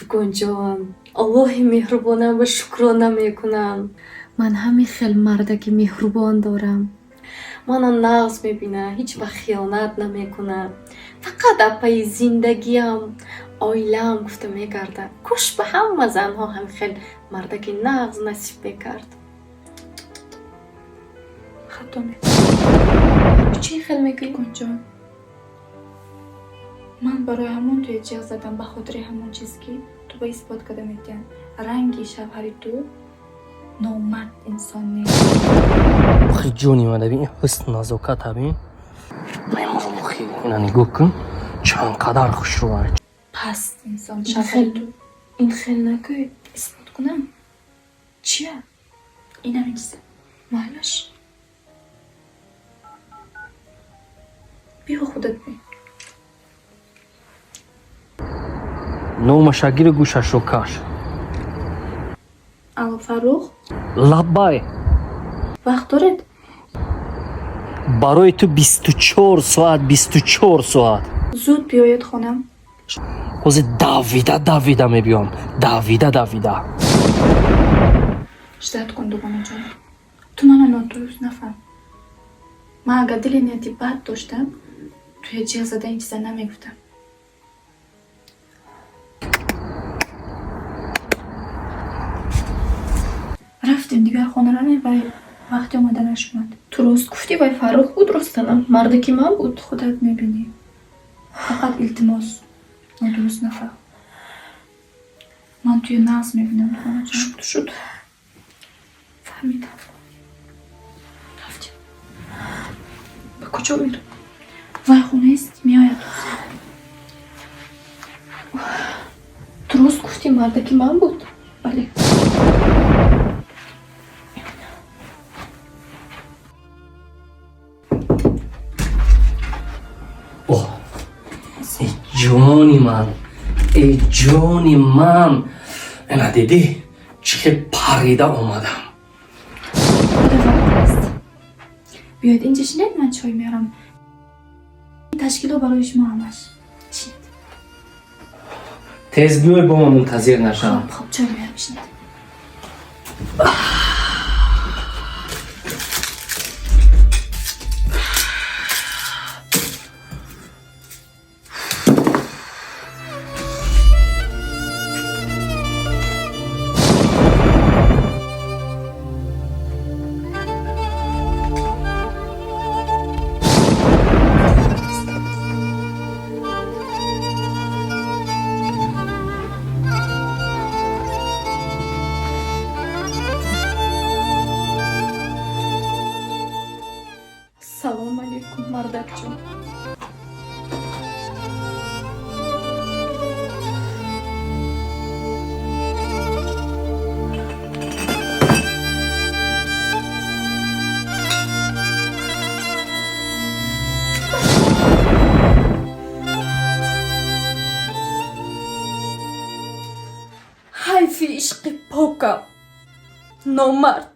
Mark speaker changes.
Speaker 1: Дугонҷон, Аллоҳи меҳрубонам ба шукрона мекунам. Ман ҳамин хел мардаки меҳрубон дорам. Мана нағз мебинад, ҳеҷ вақт хиёнат намекунад. Фақат апаи зиндагиам, оилаам гуфта мегардад. Кош ба ҳама занҳо ҳамин хел мардаки нағз насиб мекард.
Speaker 2: Хато мекунӣ.
Speaker 1: Чӣ хел мегӯӣ?
Speaker 2: Дугонҷон, ман барои ҳамон туя ҷиғ задам, ба хотири ҳамон чиз, ки ту ба исбот карда медиҳам, ранги шавҳари ту номард инсон нест.
Speaker 3: Охи, ҷони ман, бин, ин ҳусн, назоката бин. Мемурам, охи, ина нигоҳ кун, чанд қадар хушрӯа.
Speaker 2: Паст инсон
Speaker 1: Ин
Speaker 2: шавҳари
Speaker 1: хел
Speaker 2: ту.
Speaker 1: Ин хел нагӯй.
Speaker 2: Исбот кунам?
Speaker 1: Чия?
Speaker 2: Инами чиза.
Speaker 1: Майлаш.
Speaker 2: Биё, худат бин.
Speaker 3: Номаша гиру гӯшашро каш.
Speaker 2: Алло, Фаррух.
Speaker 3: Лаббай.
Speaker 2: Вақт доред?
Speaker 3: Барои ту 24 соат, 24 соат.
Speaker 2: Зуд биёед хонам.
Speaker 3: Ҳозир давида давида мебиём, давида давида.
Speaker 2: Ждать кун, дугонаҷон. Ту мана нодуруст нафаҳм. Ман агар дили нияти бад доштам, туя ҷиғ зада ин чиза намегуфтам. Рафтем, дигар хона равем, вай вақти омаданаш омад.
Speaker 1: Ту рост гуфтӣ, вай Фаррух буд, ростанам. Мардаки ман буд.
Speaker 2: Худат мебинӣ. Фақат, илтимос, нодуруст нафаҳм. Ман туя нағз мебинам, дугонаҷон.
Speaker 1: Шуд, шуд.
Speaker 2: Фаҳмидам.
Speaker 1: Рафтем. Ба куҷо мерем?
Speaker 2: Вай хонаист, меояд.
Speaker 1: Ту рост гуфтӣ, мардаки ман буд?
Speaker 2: Бале.
Speaker 3: Оҳ, эй ҷони ман, эй ҷони ман, ина дидӣ, чӣ хел парида омадам.
Speaker 2: Худо вақт аст. Биёед, инҷа шинед, ман чой меорам. Ташкило барои шумо ҳамаш. Шинед.
Speaker 3: Тез биёй, бо ман мунтазир нашам.
Speaker 2: Хоб, хоб, чой меорам, шинед.
Speaker 1: Салом алейкум, мардакҷон. Ҳайфи ишқи покам, номард.